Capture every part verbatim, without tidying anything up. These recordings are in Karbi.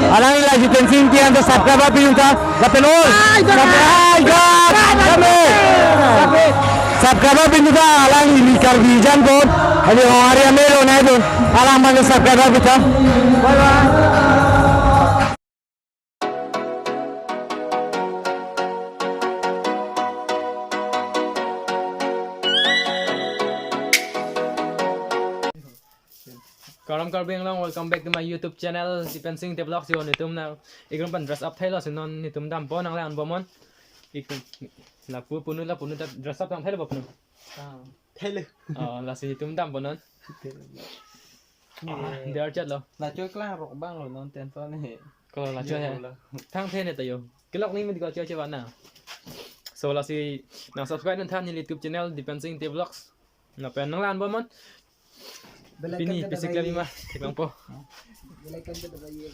Alangli la Jiten Singh Ingti an ta subscriber pidun tha, lapen all. Hi, God! Subscribe, hi, God! Hi, God! Kami! Subscriber pidun tha, alangli Karbi jan pon. Hadi hong hari amelo nai dun. Alang abang subscriber pi tha. Bye bye. Kardom Karbi Anglong, welcome back to my YouTube channel, Jiten Singh Ingti Vlogs. Yo, netum na ik rum pen dress up thailo, si non netum dampo, nanglang-an bomnon. Ik lapu punu, lapu punu ta dress up tang thailo, punu. Ah, thailo. Oh, lasi netum dampo non. Thailo. Ah, eh, dia chat lo. Lacho klang rok abang lo non tension ni. Ko lacho ya. Yo, lo. Thang the ne ta yo. Kelok ni medi ko cho cho bana. So lasi nang subscribe non tha neli YouTube channel Jiten Singh Ingti Vlogs. Lapen nanglang-an bomnon. Bell icon pini ta bisi dabai. Klem ma, thek lang po. Bell icon ta dabai ye.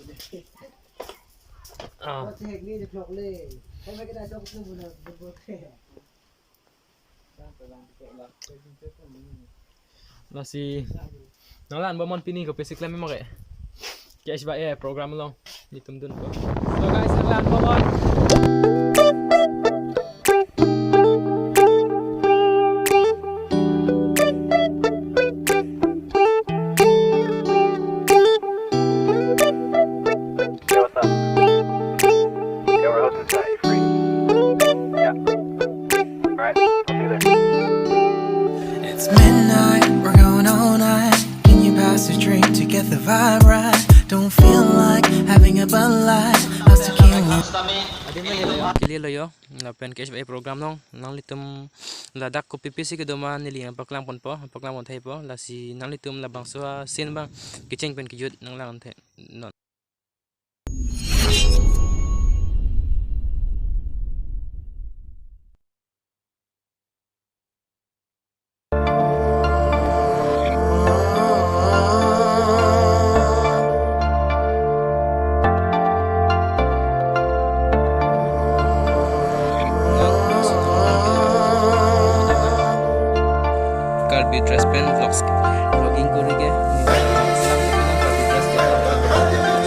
Ah. Ko thek ni de vlog le. Ko me kita sok tu buna bur bur. Lasi nanglang-an bomnon pini ko pisi klem ma ke. K H Y A program along netum dunpo. So guys, nanglang-an bomnon. Yo, what's up? Yo, we're hosting tonight. You free? Yeah. All right. I'll see you there. It's midnight, we're going all night. Can you pass a drink to get the vibe right? Don't feel like having a Bud Light. Lost a king. Kili lo yo, lapen K H Y A program along, nanglitum ladak kopi pisi kedo ma neli nangpaklang ponpo, paklang pon thaipo, lasi nanglitum labangso a scene abang kecheng pen kejut nanglang thai non. Karbi dress pen vlogs, vlogging kori ke. Karbi dress pen.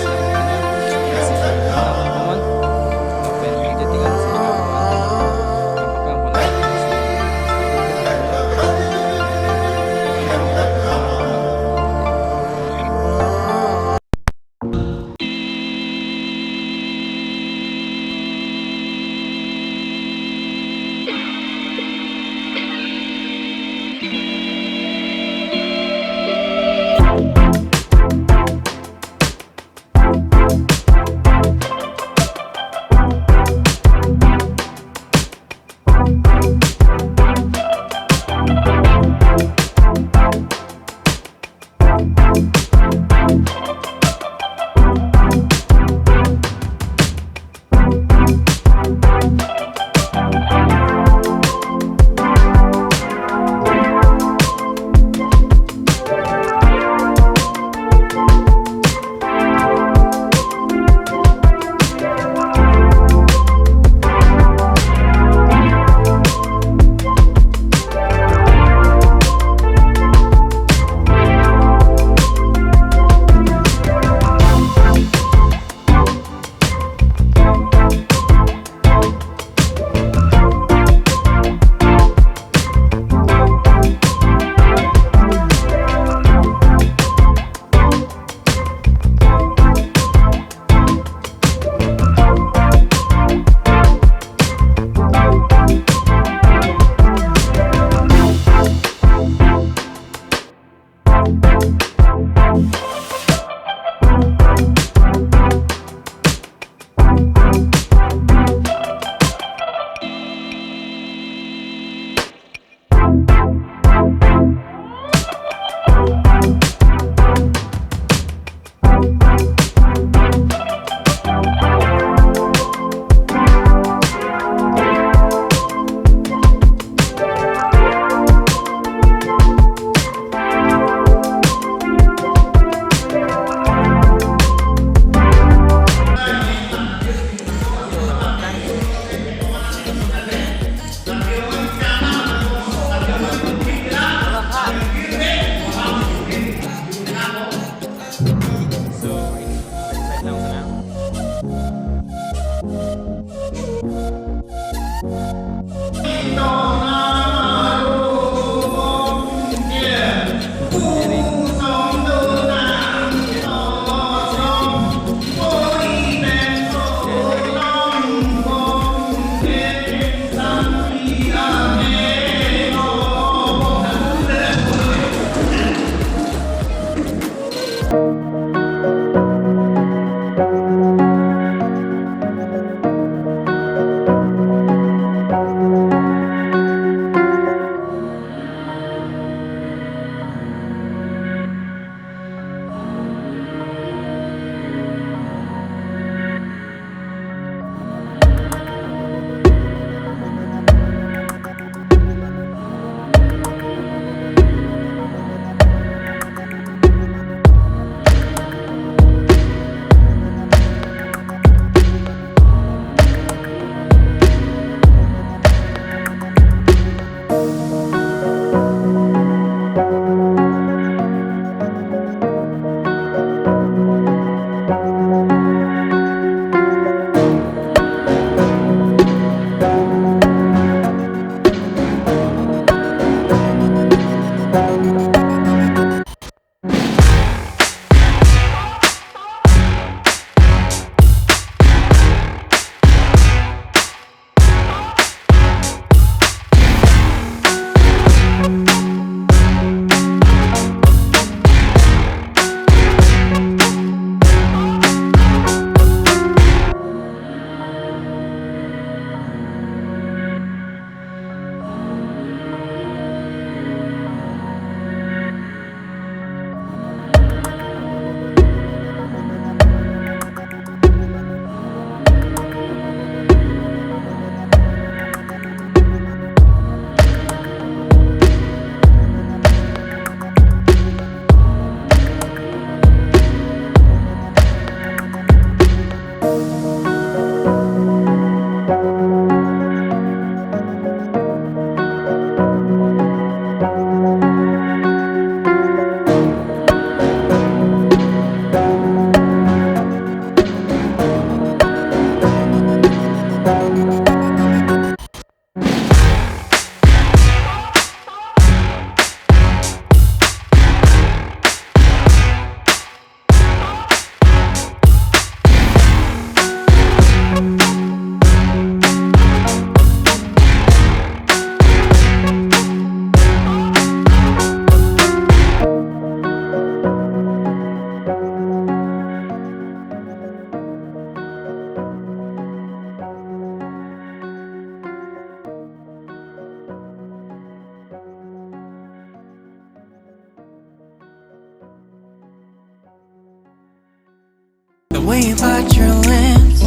The way you bite your lips,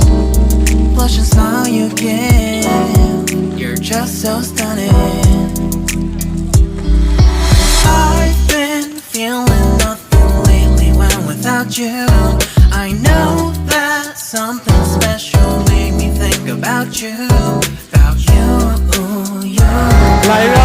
blush and smile you give, you're just so stunning. I've been feeling nothing lately when without you. I know that something special made me think about you, about you, you. Laira